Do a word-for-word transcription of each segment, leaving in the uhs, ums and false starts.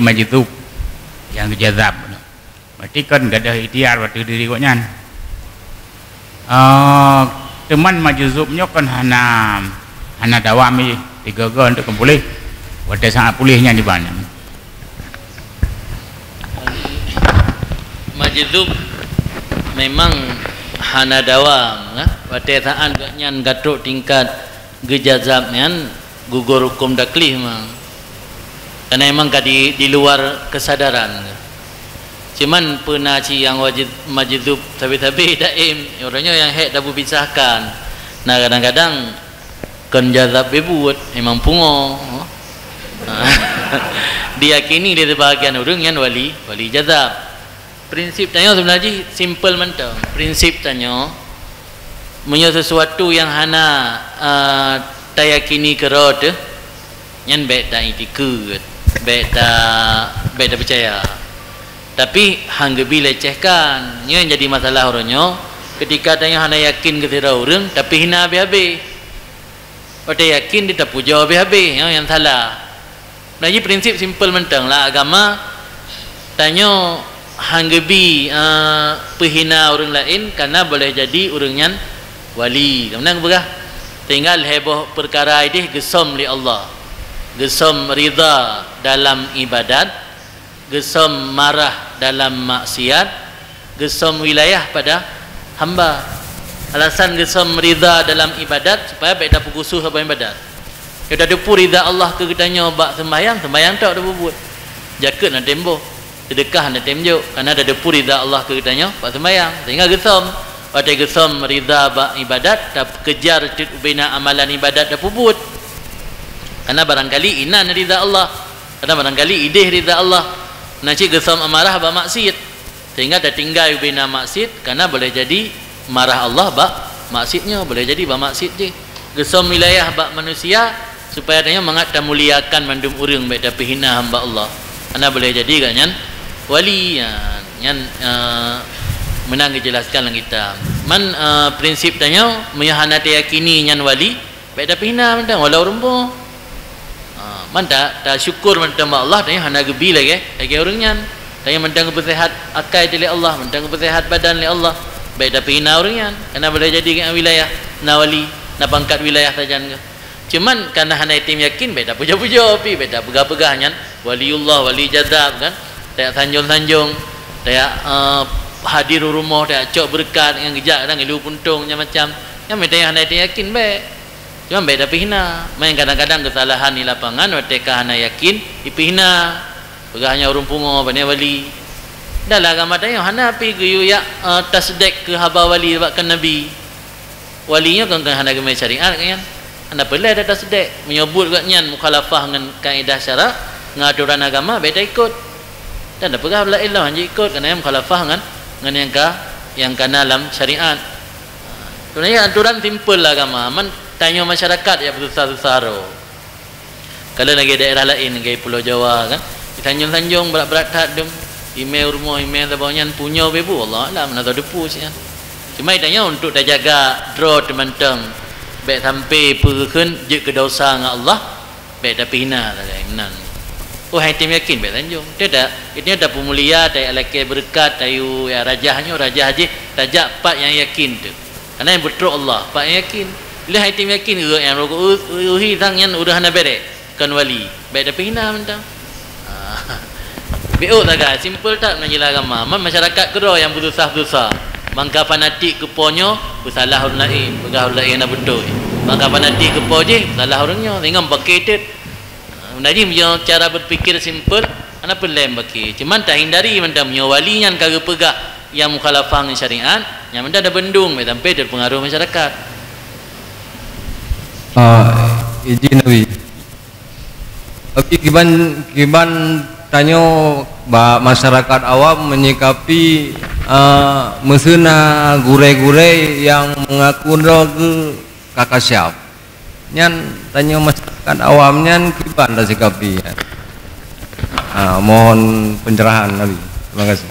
majzub nyang geujazab. Berarti kon gadôh ikhtiar bak diri gobnyan. Eh, teuma majzub nyoe kon hana, hana dawam jih, tiga go untuk puléh. Watée saát puléh nyan diban. Majzub memang hana dawam, eh. Watée saát gobnyan ka trok tingkat geujazab nyan gugur huköm taklif mah. Karena memang ka di, di luar kesadaran. Cuman peue na cit nyang wajéb majzub sabe-sabe daim, uroe nyoe nyang hék tabeupisahkan. Nah, kadang-kadang kon jazab beubuet, memang pungo. Diyakini lé sebahagian ureuëng nyan wali, wali jazab. Prinsip tanyoe seubeuna jih simpel mantong. Prinsip tanyoe, meunyoe sesuatu nyang hana, eh, tayakini keudroe teuh, nyan bék ta-itikeuet, bék ta-, bék tapeucaya. Tapi han geubi lecehkan. Nyoe nyang jadi masalah uroe nyoe, keutika tanyoe hana yakin keu sidroe ureuëng, tapeuhina habéh-habéh. Watée yakin di tapujoe habéh-habéh, nyoe nyang salah. Nah, jih prinsip simpel mantong lah agama. Tanyoe han geubi, eh, peuhina ureuëng laén, karena boleh jadi ureuëng nyan wali. Ka meunan geupeugah, tinggai lhée boh peukara ideh geusöm lé Allah. Geusöm ridha dalam ibadat, geusöm marah dalam maksiat, geusöm wilayah pada hamba. Alasan geusöm ridha dalam ibadat supaya bék tapeugusoh saban ibadat. Nyoe tateupeue ridha Allah keu geutanyoe bak seumbahyang, seumbahyang tok tapeubuet. Jakeuet na tem boh, seudeukah na tem jok, karena tateupeue ridha Allah keu geutanyoe bak seumbahyang. Sehingga geusöm, watée geusöm ridha bak ibadat, tapeukejar teuk ubena amalan ibadat tapeubuet. Karena barangkali inan ridha Allah, karena barangkali ideh ridha Allah. Na cit geusöm amarah bak maksiet. Sehingga tatinggai ubena maksiet, karena boleh jadi marah Allah bak maksiet nyoe, boleh jadi bak maksiet jih. Geusöm wilayah bak manusia, supaya tanyoe mangat tamuliakan mandum ureuëng, bék tapeuhina hamba Allah. Karena boleh jadi gobnyan wali, ya, nyan, eh, meunan geujelaskan lam kitab. Man, eh, prinsip tanyoe, meunyoe hana tayakini nyan wali, bék tapeuhina mantong, walau ureuëng boh. Ha, man ta-, tasyukur mantong bak Allah, tanyoe hana geubi lagée, lagée ureuëng nyan. Tanyoe mantong geupeusehat akai teuh lé Allah, mantong geupeusehat badan lé Allah. Bék tapeuhina ureuëng nyan, karena boleh jadi gobnyan wilayah, na wali, na pangkat wilayah sajan geuh. Cuman, karena hana item yakin, bék tapujoe-pujoe pih, bék tapeugah-peugah nyan waliullah, wali jazab kan. Tajak sanjong-sanjong, tajak, eh, hadir u rumoh, tajak cok beureukat, nyan geujak kadang ilu puntông, macam-macam. Nyan meutanyoe hana item yakin, bék. Cuma bék tapeuhina. Meunan kadang-kadang keusalahan di lapangan, watée ka hana yakin, ipeuhina. Peugah nyan ureuëng pungo, pane wali. Dalam agama tanyoe hana pih geuyue jak, eh, tasdek keu haba wali bak keu Nabi. Wali nyoe kon, kon hana geumé syariat, kan? Hana peureulée tatasdek. Meunyoe buet gobnyan mukhalafah ngon kaedah syara, ngon atoran agama, bék taikot. Dan tapeugah laén lom, hanjeuet ikot, karena nyan mukhalafah ngon, ngon nyang ka, nyang kana lam syariat. Sebenarnya aturan simpel lah agama, man tanyoe masyarakat nyang beususah-susah droe. Kalau lagée daerah laén, lagée Pulo Jawa kan, disanjong-sanjong brat-brat that dum, imé u rumoh, imé saboh nyan punyo beubu, Allah alam, na teudepu siat. Cuma tanyoe untuk tajaga droe teumantong, bék sampai peukheun jeuet keu dosa ngon Allah, bék tapeuhina sagai meunan. Oh, hai tem yakin bék tanjong. Teudak, itu tapeumulia, tajak lakée beureukat, tayue ya rajah nyoe, rajah jih, tajak pat nyang yakin teuh. Karena nyang beutrok Allah, pat nyang yakin. Lheueh hai tem yakin, ureuëng nyang rokok u-, u-, uhi sang nyan ureuëng hana bérek, kon wali. Bék tapeuhina mantong. Ah. Bék sagai, simpel that meunan jeulaih agama. Man masyarakat keudroe nyang beususah-susah. Mangka fanatik keu po nyoe, beusalah ureuëng laén, peugah ureuëng laén hana beutôi. Mangka fanatik keu po jih, beusalah ureuëng nyoe. Sehingga meupaké teuk. Nah, jadi meunyoe cara berpikir simpel, hana peureulée meupaké. Cuman tahindari mantong meunyoe wali nyan ka geupeugah nyang mukhalafah ngon syariat, nyan mantong tabendung, bék sampai terpengaruh masyarakat. Ah, izin Nabi. Tapi kiban, kiban tanyoe bak masyarakat awam menyikapi, ah, meuseuna gurée-gurée nyang mengaku droe keu ka kasyaf. Nyan tanyoe masyarakat awam nyan kiban tasikapi nyan. Ah, mohon pencerahan Nabi. Terima kasih.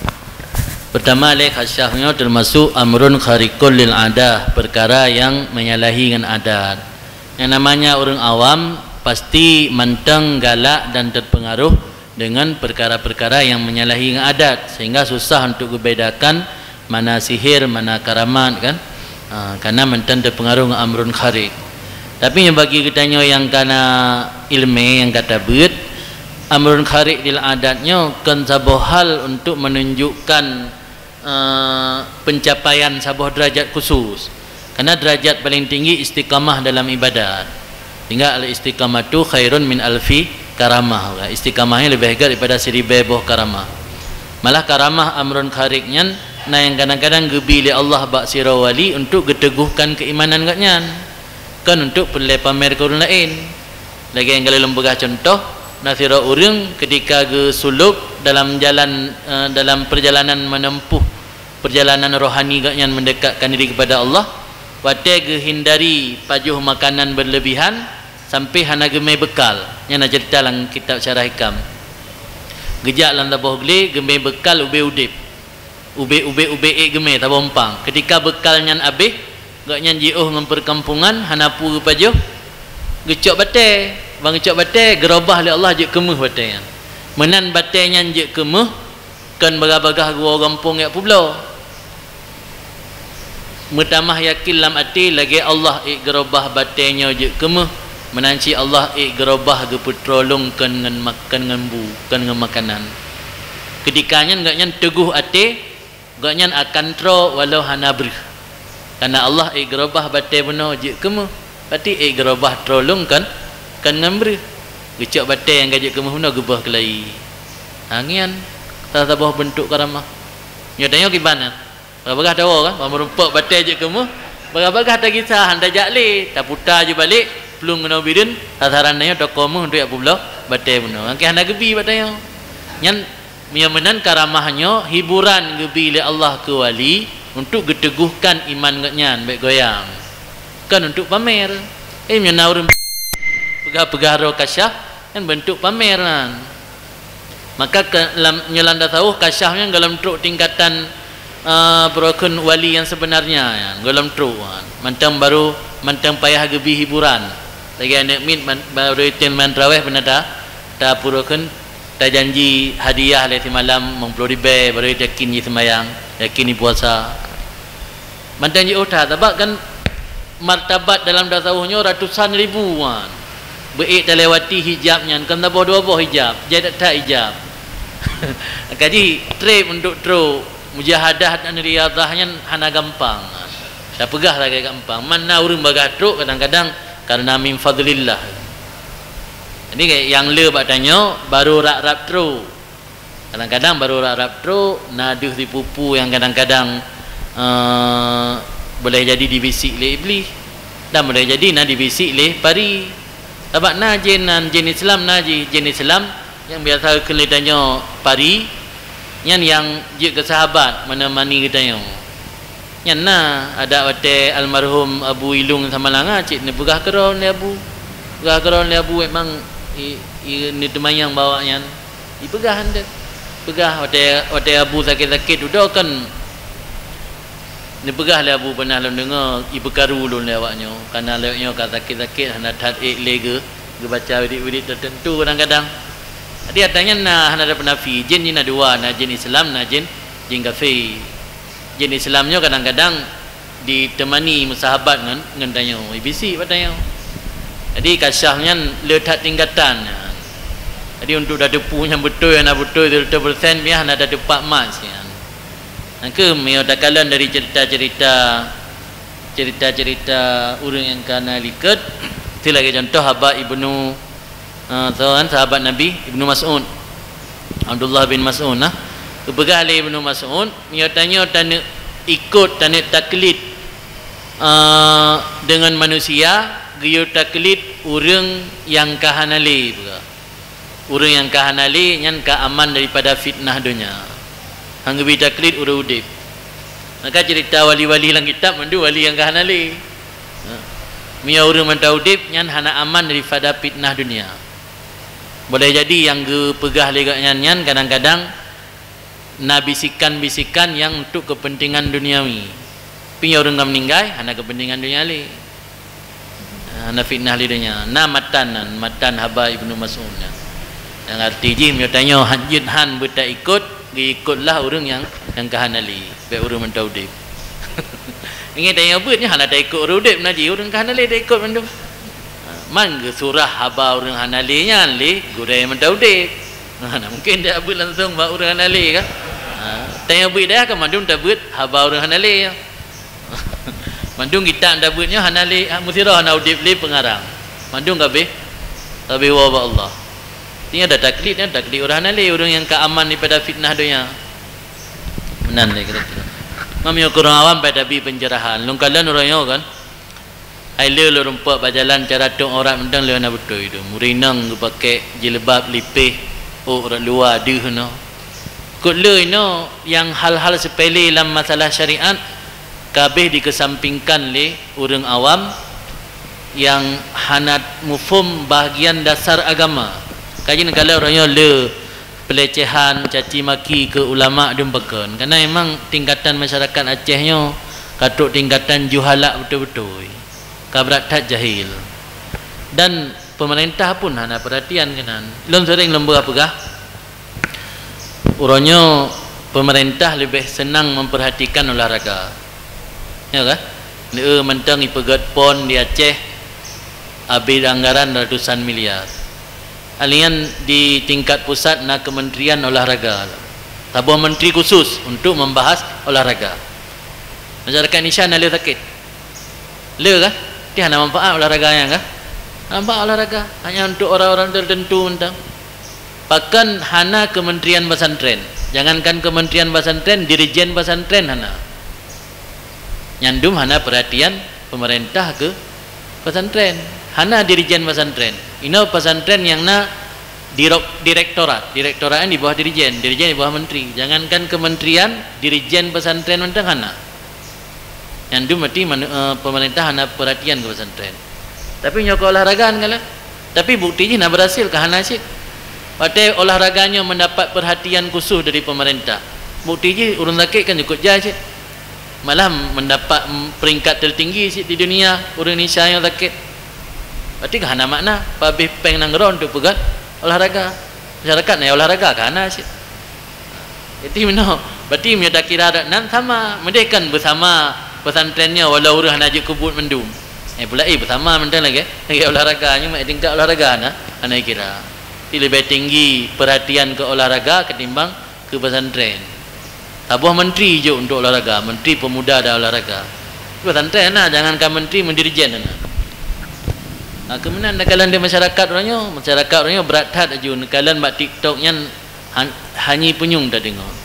Pertama, lé kasyaf nyoe termasuk amrun khariqul lil adah, perkara yang menyalahi ngon adat. Yang namanya ureuëng awam pasti mantong galak dan terpengaruh dengan perkara-perkara yang menyalahi adat, sehingga susah untuk geubedakan mana sihir, mana karamat, kan? Ha, karena mantong teupeungaruh ngon amrun khariq. Tapi nyang bagi geutanyoe nyang kana ilmé, nyang ka tabeuet, amrun khariq lil adat nyoe kon saboh hal untuk menunjukkan eh, pencapaian saboh derajat khusus. Karena derajat paling tinggi istiqamah dalam ibadat. Sehingga al-istiqamatu khairun min alfi karamah. Istiqamah nyan leubeh gét daripada siribée boh karamah. Malah karamah amrun khariq nyan na nyang kadang-kadang geubi lé Allah bak sidroe wali untuk geuteguhkan keimanan gobnyan. Kon untuk peureulée pamer keu ureuëng laén. Lagée nyang ka lôn peugah cuntoh, na sidroe ureuëng ketika geusulôb dalam jalan, eh, dalam perjalanan menempuh perjalanan rohani gobnyan mendekatkan diri kepada Allah, watée geuhindari pajoh makanan berlebihan sampai hana geumé bekal. Nyan na cerita lam kitab Syarah Hikam. Geujak lam saboh glé geumé bekal ubé udeb. Ubé-ubé-ubé ék geumé saboh umpang. Ketika bekal nyan abéh, gobnyan jiôh ngon peukampungan, hana peue geupajoh, geucok batée. Ban geucok batée, geurobah lé Allah jeuet keumeuh batée nyan. Meunan batée nyan jeuet keumeuh, kon bagah-bagah geuwoe gampông jak peubloe. Meutamah yakin lam até lagée Allah ék geurobah batée nyoe jeuet keumeuh, meunan cit Allah ék geurobah geupeutroe lôn kon ngon mak-, kon ngon bu, kon ngon makanan. Ketika nyan gobnyan teugoh até, gobnyan akan troe walau hana breuh. Karena Allah ék geurobah batée bunoe jeuet keumeuh, berarti ék geurobah troe lôn kon, kon ngon breuh. Geucok batée nyang ka jeuet keumeuh bunoe geuboh keulayi. Ha, ngian salah saboh beuntuk karamah. Nyoe tanyoe kiban nyan. Bagah-bagah tawoe kan, ban meurumpok batée jeuet keumeuh, bagah-bagah tagisa han tajak lé, taputa ju balek, plueng keunoe bireuen, sasaran tanyoe toko meuh untuk jak peubloe batée bunoe. Nyang keu hana geubi bak tanyoe. Nyan, meunyoe meunan karamah nyoe hiburan geubi lé Allah keu wali untuk geuteuguhkan iman gobnyan bék goyang. Kon untuk pamer. Eh, meunyoe na ureuëng peugah-peugah droe kasyaf, nyan beuntuk pamer nyan. Maka ke, lam, nyoe lam tasawuf kasyaf nyan gohlom trok tingkatan, eh, peurokon wali nyang sebenarnya nyan, gohlom trok nyan. Mantong baru, mantong payah geubi hiburan. Lagée aneuëk miet man-, baru item man traweh beuna ta, tapeurokon, tajanji hadiah lé simalam limong ploh ribée, baru yakin jiseumayang, yakin jipuasa. Mantong jiôh that, sabab kan martabat dalam tasawuf nyoe ratusan ribu wan. Beuék talewati hijab nyan, kon saboh dua boh hijab, jai that-that hijab. Kaji treb untuk trok mujahadah dan riadah nyan hana gampang. Tapeugah lagée gampang, mana ureuëng bagah trok kadang-kadang karena min fadlillah. Jadi nyang le bak tanyoe baru rab-rab trok. Kadang-kadang baru rab-rab trok, na deuh sipupu nyang kadang-kadang, eh, boleh jadi dibisik lé Iblih, dan boleh jadi na dibisik lé pari. Sabab na jén, nan jén Islam na jih, jén Islam nyang biasa geukheun lé tanyoe pari, nyan nyang jeuet keu sahabat, menemani geutanyoe. Nyan na, adak watée almarhum Abu Ilung Samalanga cit neupeugah keudroe lé Abu. Peugah keudroe lé Abu memang i, i, neuteumanyong bak awaknyan. Ipeugah han deuh. Peugah watée, watée Abu sakét-sakét dudoe kan. Neupeugah lé Abu, pernah lôn deungoe ipeukaru lôn lé awaknyoe. Karena lé awaknyoe ka sakét-sakét hana that ék lé geu, geubaca wirid-wirid teuteuntu kadang-kadang. Jadi ata nyan na hana ada peunafi, jén nyan na dua, na jén Islam, na jén, jén kafé. Jén Islam nyoe kadang-kadang ditemani meusahabat ngon, ngon tanyoe, ibisi bak tanyoe. Jadi kasyaf nyan le that tingkatan nyan. Jadi untuk tateupeue nyang beutôi hana beutôi seratus persen, biasa hana tateupat mat nyan. Nyan keuh meunyoe takalon dari cerita-cerita, cerita-cerita ureuëng nyang ka na likot, seulagée contoh haba Ibnu Ah, soe kan sahabat Nabi, Ibnu Mas'ud. Abdullah bin Mas'ud, nah. Geupeugah lé Ibnu Mas'ud, meunyoe tanyoe taneuk ikot, taneuk taklid, ah, deungon manusia, geuyue taklid ureuëng nyang ka hana lé, peugah. Ureuëng nyang ka hana lé nyan ka aman daripada fitnah donya. Han geubi taklid ureuëng udeb. Maka cerita wali-wali lam kitab mandum wali nyang ka hana lé. Ha. Meunyoe ureuëng mantong udeb, nyan hana aman daripada fitnah dunia. Boleh jadi nyang geupeugah lé gobnyan nyan kadang-kadang na bisikan-bisikan nyang untuk kepentingan duniawi. Tapi nyoe ureuëng ka meuninggai, hana kepentingan dunia lé. Hana fitnah lé donya. Na matan nyan, matan haba Ibnu Mas'ud nyan. Nyang arti jih, meunyoe tanyoe han jeuet han beutaikot, geuikotlah ureuëng nyang, nyang ka hana lé, bék ureuëng mantong udeb. Ingat tanyoe beuet nyoe hana taikot ureuëng udeb, na jih ureuëng ka hana lé taikot mandum. Ha, man geusurah haba ureuëng hana lé nyan lé gurée mantong udeb. Ha, na mungkin dia beuet langsung bak ureuëng hana lé kan? Ha, tanyoe beuet dayah kan mandum tabeuet haba ureuëng hana lé nyoe. Mandum kitab tabeuet nyoe hana lé, musira hana udeb lé peungarang. Mandum kabeh, kabeh woe bak Allah. Nyoe dah taklid, nyoe taklid ureuëng hana lé, ureuëng nyang ka aman daripada fitnah donya. Meunan lé kira-kira. Meunyoe keu ureuëng awam payah tabi pencerahan. Lôn kalon uroe nyoe kan. Hai le lôn rumpok bak jalan cara tueng aurat mantong le hana beutôi tu. Murit inong geupakai jilbab lipeh, ôk rot luwa deuh nyoe. Kot le inoe nyang hal-hal sepele lam masalah syariat kabeh dikesampingkan lé ureuëng awam nyang hana muphom bahagian dasar agama. Kaji neukalon uroe nyoe le pelecehan, caci maki keu ulama dum pakon. Karena memang tingkatan masyarakat Aceh nyoe ka trok tingkatan juhala beutôi-beutôi. Ka brat that jahil. Dan pemerintah pun hana perhatian keunan. Lôn sering lôn peugah-peugah, uroe nyoe pemerintah leubeh seunang memperhatikan olahraga. Ya kan? Neu mantong ipeugét pon di Aceh, habéh anggaran ratusan miliar. Alian di tingkat pusat na Kementerian Olahraga. Saboh menteri khusus untuk membahas olahraga. Masyarakat Indonesia na le sakét. Le kah? Ti hana manfaat olahraga nyan kah? Hana manfaat olahraga, hanya untuk orang-orang tertentu mantong. Pakon hana kementerian pesantren? Jangankan kementerian pesantren, dirijen pesantren hana. Nyan dum hana perhatian pemerintah keu pesantren. Hana dirijen pesantren. Inoe pesantren nyang na dirok-, direktorat. Direktorat nyan di bawah dirijen, dirijen di bawah menteri. Jangankan kementerian, dirijen pesantren mantong hana. Nyan dum berarti manu-, eh, pemerintah hana perhatian keu pesantren. Tapi nyoe keu olahraga nyan galak. Tapi bukti jih na berhasil kah hana cit? Watée olahraga nyoe mendapat perhatian khusus dari pemerintah. Bukti jih ureuëng sakét kan cukup jai cit. Malah mendapat, mm, peringkat tertinggi cit di dunia ureuëng Indonesia nyang sakét. Berarti kan hana makna, pabeh péng nanggroe untuk peugét olahraga. Masyarakat na olahraga kan hana cit. Jadi meunoe, berarti meunyoe takira dak nan sama, meudeh kan beusama pesantren nyoe walau ureuëng hana jeuet keu buet mandum. Eh, pula, eh, beusama mantong lagée, lagée olahraga, nyoe mak tingkat olahraga hana, hana kira. Jadi leubeh tinggi perhatian keu olahraga ketimbang keu pesantren. Saboh menteri jok untuk olahraga, menteri pemuda dan olahraga. Pesantren na, jangankan menteri, meudirijen na. Ha, keumeunang neukalon di masyarakat uroe nyoe, masyarakat uroe nyoe brat that aju neukalon bak TikTok nyan. Han-, hana punyueng tadeungoe.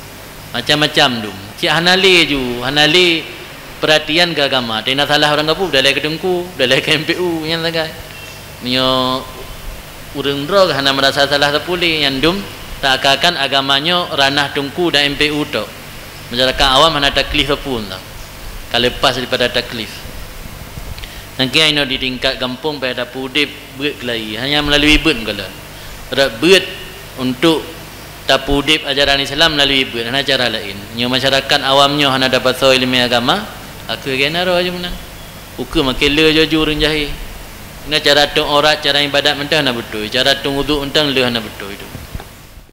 Macam-macam dum. Cit hana lé ju, hana lé perhatian keu agama. Teuingat salah ureuëng gapu, dalai keu teungku, dalai keu M P U, nyan sagai. Meunyoe ureuëng droe hana merasa salah sapeue lé, nyan dum, tak akan agama nyoe ranah teungku dan M P U tok. Masyarakat awam hana taklif sapeue entah. Ka lepas daripada taklif. Nangkée inoe di tingkat gampông payah tapeudeb beuet keulayi, hanya melalui beuet meukalon. Rot beuet untuk tapeudeb ajaran Islam melalui beuet, hana cara laén. Nyoe masyarakat awam nyoe hana tapasoe ileumé agama, aku gen naro je meunan. Ukeue makin le jaju ureuëng jahé. Na cara tueng aurat, cara ibadat mantong hana beutôi, cara tueng uduk mantong le hana beutôi tu.